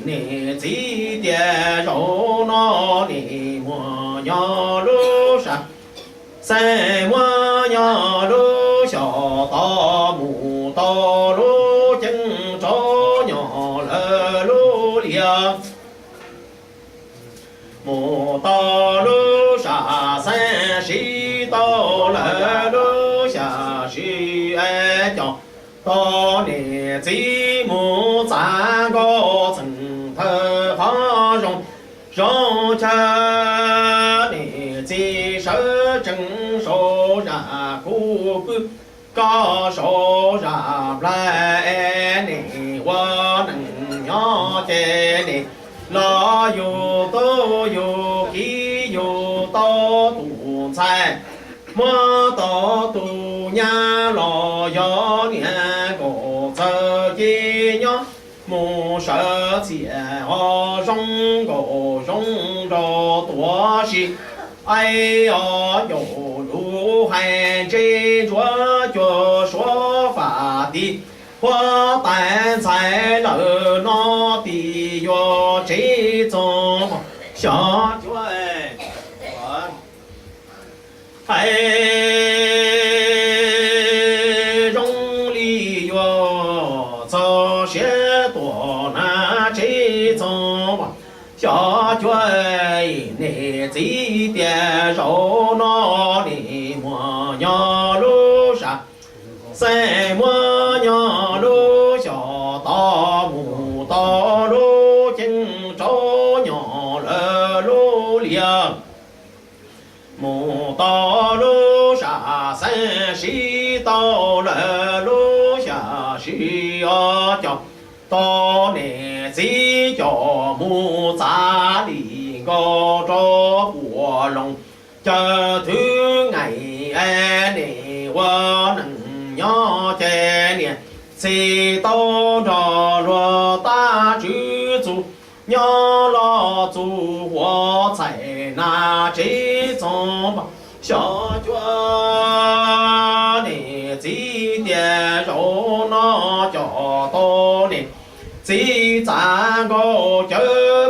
Niam txiv tias zaum no nim muag nyob lub sab, xeem muab nyob lub xyos tod, mus tau lub ceeb rov nyob lawv lub liaj, mus tau lub sab xeem sib tau lawv lub xya sib cov tau niam txiv mus txav nkauj txeem thawj qhov zoo zoo chaw. Niam txiv sawv tsees saum zaj kuv pw, koj saum zaj nplai, nim ua neej nyob ces nim los yug tub yug kiv yug tau tus ntxhais, muab tau tus nyab los yog niam nkaum txawg ci nyob mus sawv txias ho zoo nkaus zoo nraug tuav si. Ai os, ncaus lus hais ntse ntsuav cuag suav fam tis, huab tais ntxhais lawm no tim yuav tsev txoos xyov cuag hais zoo li yuav txog siav tuam na tsev txoos xyov cuag. Niam txiv tias zaum no nim muag nyob lub sab, xeem muab nyob lub xyos tod, mus tau lub ceeb rov nyob lawv lub liaj, mus tau lub sab xeem sib tau lawv lub xya sib cov tau niam txiv coj mus txav li nkaus rau puas loos caw thwv nqaim, nim ua neej nyob ces niam txiv tau nrog luag tab tswv txuj nyob los txuj huav txhais na tsev txoos xyov cuag. Niam txiv tias zaum no coj tau niam txiv txav nkauj caw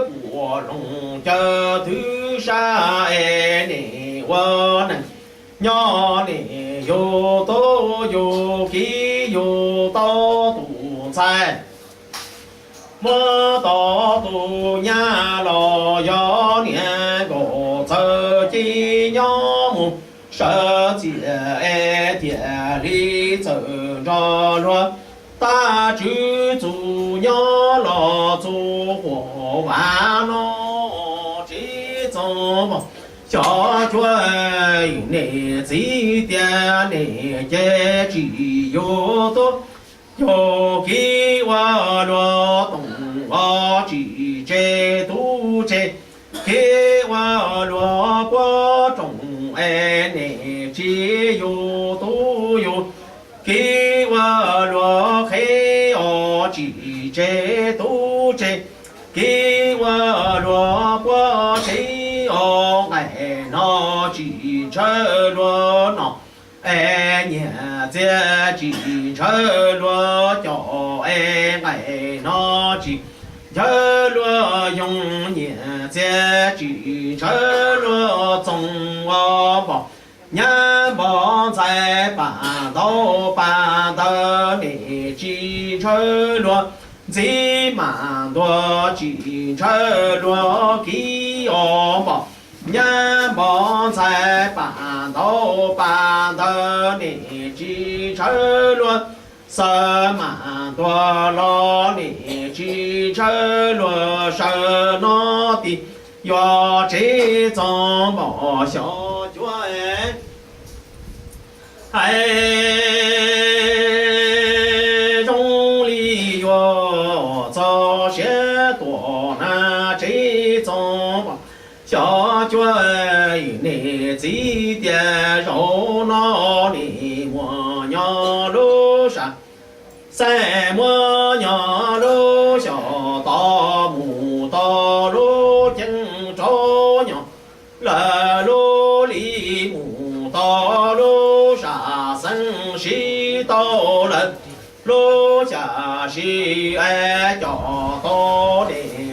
puas loos caw thwv sab es nim ua neej nyob nim yug tub yug kiv yug tau tus ntxhais, muab tau tus nyab los yog niam nkaum txawg ci nyob mus sawv txias es thiaj li txawm nrog luag tab tswv txuj nyob los txuj huav vav no tsev txoos xyov cuag. Niam txiv tias niam ces tsis yug tub yug kiv ua luag toom os, tsis tseg tub tseg kiv ua luag puab rooj es niam tsis yug tub yug kiv ua luag qhev os, tsis tseg tub tseg kiv ua luag puab tseg os, nqaim no tsis ntshaw luag no es nyias txiag, tsis ntshaw luag cov es nqaim no tsis ntshaw luag yoog, nyias txiag tsis ntshaw luag txoos os. Npog nyab npog ntxhais, pam ntaub pam ntawv, nim tsis ntshaw luag ntxiv, mam ntuag tsis ntshaw luag kiv os. Npog nyab npog ntxhais, pam ntaub pam ntawv, nim tsis ntshaw luag xaws, mam ntuag los nim tsis ntshaw luag saw, no tim yuav tsev txoos npaum xyov cuag. Hais zoo li yuav txog siav tuam na tsev txoos npaum xyov cuag. Niam txiv tias zaum no nim muag nyob lub sab, xeem muab nyob lub xyos tod, mus tau lub ceeb rov nyob lawv lub li, mus tau lub sab xeeb sib tau lawv lub xya sib cov tau nim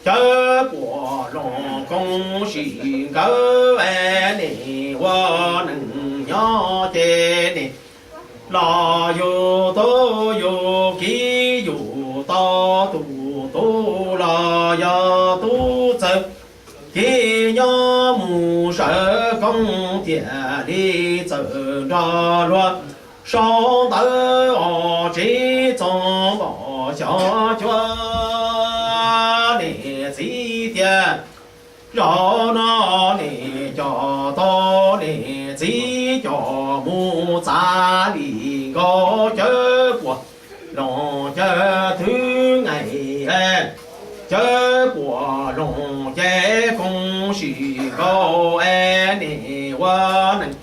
Cawv puam loos koob sim nkawd nim ua neej nyob ces nim los yug tub yug kiv yug tau tus tub los yog tub txawg kiv nyob mus sawv koob tiag li txawm nrog luag sau ntawv os tsev txoos npaum xyov cuab niam txiv tiag. Zaum no niam coj tau niam txiv coj mus txav li nkaus cawv puam loos cawv thwv nqaim, cawv puam loos ces koob sim nkaus es nim ua neej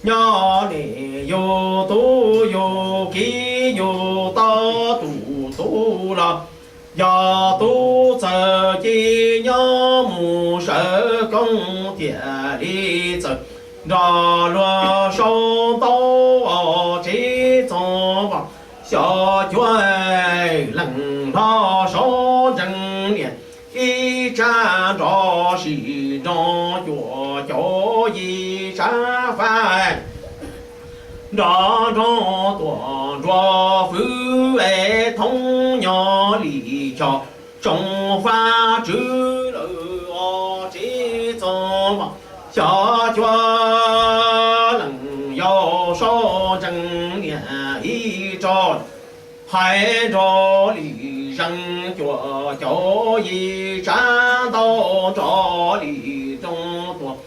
nyob nim yug tub yug kiv yug tau tus tub los yog tub txawg kiv nyob mus sawv koob tiag li txawm nrog luag sau ntawv os tsev txoos npaum xyov cuab leej hlob saub ntseeg niam ib tsab nrov sis nroo cuaj caum yim tsab fab nrov nroo tuaj nruab fwv es thoob nyob li cov tsoos fab tswv lawm os tsev txoos npaum xyov cuab leej yau saub ntseeg niam ib tsob hais nrov li zeeg cuaj caum yim tsab ntau nrov li nroo tuaj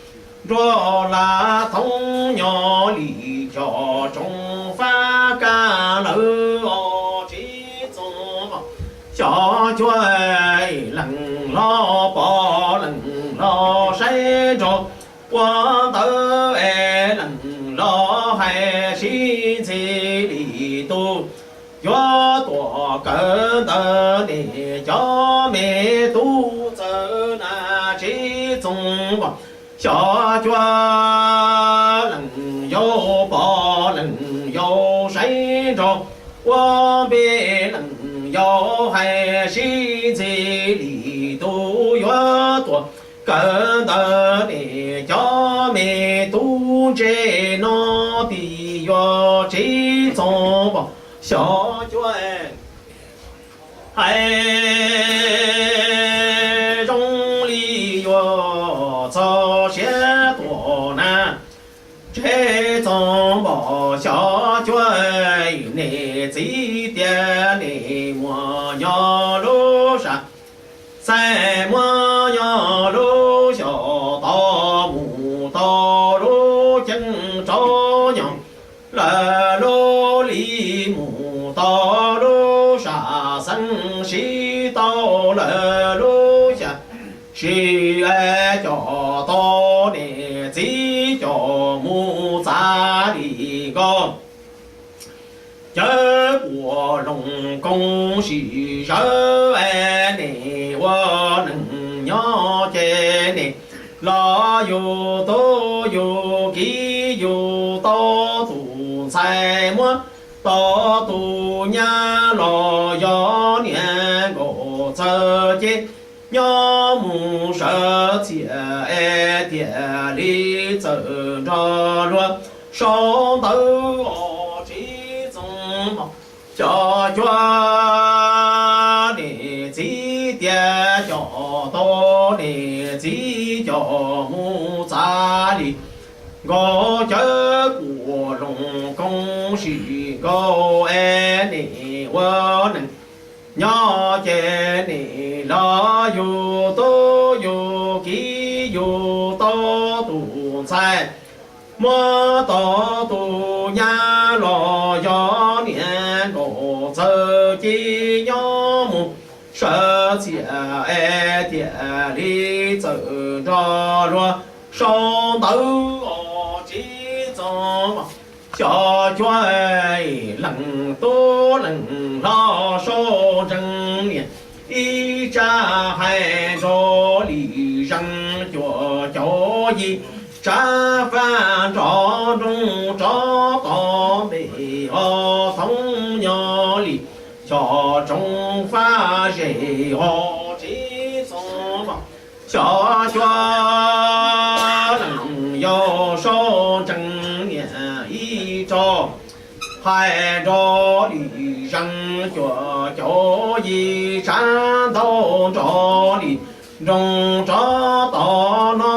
nruab laj thoob nyob li cov tsoos fab kab lawm os tsev txoos npaum xyov cuab leej hlob pom leej hlob saib nrov ua ntawv es leej hlob hais sib ntxhi li tus yuav tuaj kawm ntawv nim cov me tub txawg na tsev txoos npaum xyov cuab leej yau pom leej yau saib nrov ua npe leej yau hais sib ntxhi li tus yuav tuaj kawm ntawv nim cov me tub ntse no tim yuav tsev txoos npaum xyov cuab hais zoo li yuav txog siav tuaj na tsev txoos npaum xyov cuab niam txiv tiag nim muaj nyob lub sam xais muab nyob lub xyoo tau mus tau lub ceeb tsaub nyob lawm lub li mus tau lub sam xeeb sib tau lawm lub xya sim coj tau niam txiv coj mus txav li nkaus cawv puam loos koob sim zawv nim ua neej nyob ces nim los yug tub yug kiv yug tau tus ntxhais muab tau tus nyab los yog niam nkaum txawg ces nyob mus sawv txhiaj es tiag li txawm nrog luag sau ntawv os tsev txoos npaum xyov cuab niam txiv tiag coj tau niam txiv coj mus txav li nkaus cawv puam loos koob sim nkaus es nim ua neej nyob ces nim los yug tub yug kiv yug tau tus ntxhais muab tau tus nyab los yog niam nkaum txawg ci nyob mus sawv txhiaj es tiag li txawm nrog luag sau ntawv os tsev txoos npaum xyov cuab leej tub leej hlob saub ntseeg niam ib tsab hais nrov li zeeg cuaj caum yim tsab fab nrov nroo rov tom npe os thoob nyob li cov tsoos fab zes os tsev txoos Xyov cuab leej yau saub ntseeg niam ib tso, hais nrov li zeeg cuaj caum yim, sab ntaub nrov li nroog, rov tom no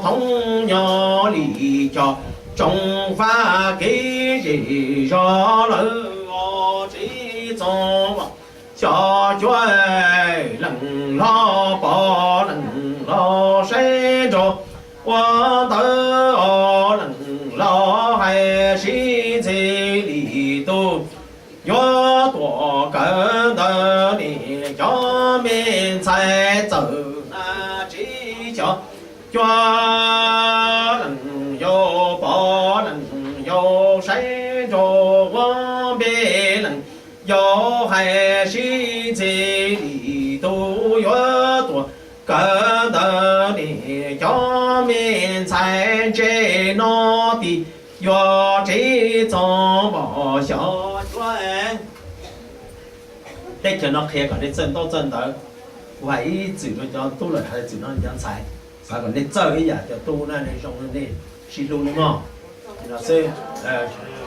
thoob nyo li cog, tsoom faj kev zej zog lawm os tsev txoos. Xyov cuab leej hlob pog leej laus saib nraud ua ntawd os, leej laus hais sib ntxhi li tub yuav tuaj kawm ntawv, nej cov me ntxhais txawm na tsev. Xyov cuab leej yau pog leej yau saib nraud ua npe leej yau hais sib ntxhi li tub yuav tuaj kawm ntawv, nej cov me ntxhais ntse no ti yuav tsev txoos npaum xyov cuab. Teb chaws no qhia kom nej txawj ntaub txawj ntawv. Kuv hais ib txwm rau cov tub lawm, hais txwm no cov ntxhais, xav kom nej txawj ib yam cov tub na, nej zoo nej sib hlub nej mog. No xwb.